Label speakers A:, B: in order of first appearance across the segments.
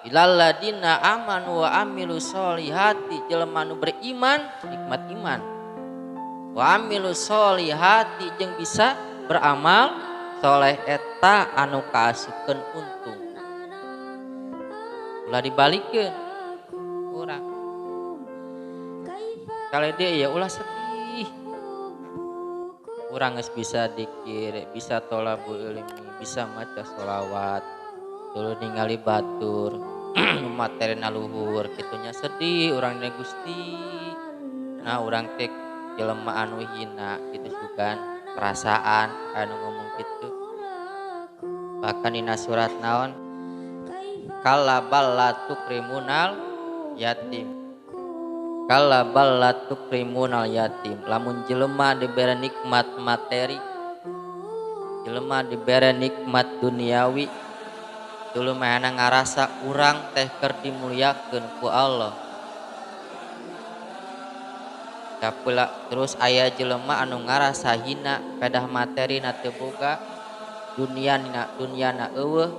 A: Illal ladina amanu wa amilu sholihati, jelema nu beriman nikmat iman. Wa amilu sholihati jeung bisa beramal soleh eta anu kaasupkeun untung. Ulah dibalikeun urang. Kali dia ya ulah sedih. Urang geus bisa dikir, bisa tolabul ilmi, bisa maca sholawat, dulu ningali batur, materina luhur kitunya sedih urang teh Gusti. Nah urang teh jelema anu hina kitu sugan perasaan anu ngomong kitu. Bahkan dina surat naon? Kalla bal la tukrimunal yatim. Kalla bal la tukrimunal yatim. Lamun jelema dibere nikmat materi, jelema dibere nikmat duniawi, dulu mahana ngarasa urang teh keur dimuliakeun ku Allah. Kapula terus aya jelema anu ngarasa hina pedah materi na teu boga, dunia na eueuh,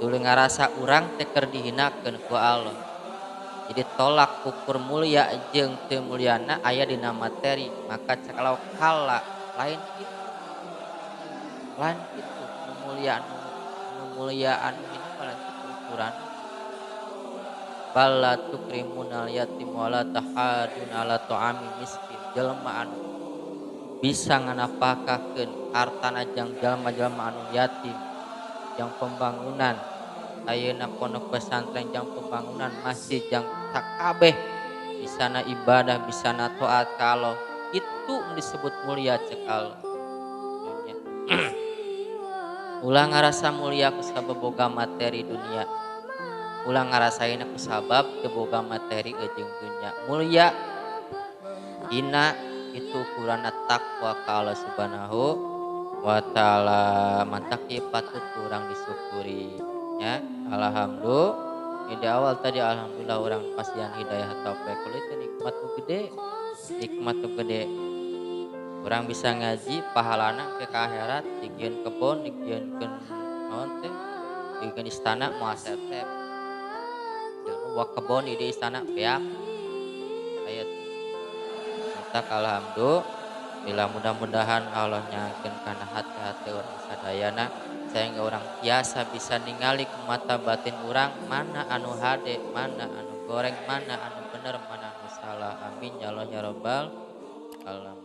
A: dulu ngarasa urang teh keur dihinakeun ku Allah. Jadi tolak ukur mulia jeung teu muliana aya dina materi, maka cakalau kala lain kitu. Lain kitu nu mulia nu muliaan ini lain kitu ukuran. Bala tukrimunal yatim wala tahadun ala ta'ami miskin. Jelema anu bisa nganapakakeun hartana jang jalma-jalma anu yatim, jang pembangunan ayeuna pondok pesantren, jang pembangunan masjid, jang sakabeh bisana ibadah, bisana taat ka Allah, itu disebut mulia cek Allah. Dunia. Ulah ngarasa mulia ku sabab boga materi dunia. Ulah ngarasain ku sabab teu boga materi jeung dunia. Mulia hina itu ukuranna takwa ka Allah Subhanahu wa taala. Mantak ieu patut kurang disyukuri ya. Alhamdulillah di awal tadi alhamdulillah orang pasian hidayah taufik itu nikmat nu gede, nikmat nu gede. Orang bisa ngaji pahalana ke akhirat dijieun kebon, dijieunkeun naon teh, dijieun istana moal sep-sep. Wa kebon di istana beak aya tuh. Matak alhamdulillah mudah-mudahan Allah nyakeun kana hati-hati urang sadayana sehingga urang tiasa bisa ningali ku mata batin urang mana anu hade, mana anu goreng, mana anu bener, mana anu salah. Amin ya Allah ya rabbal alamin.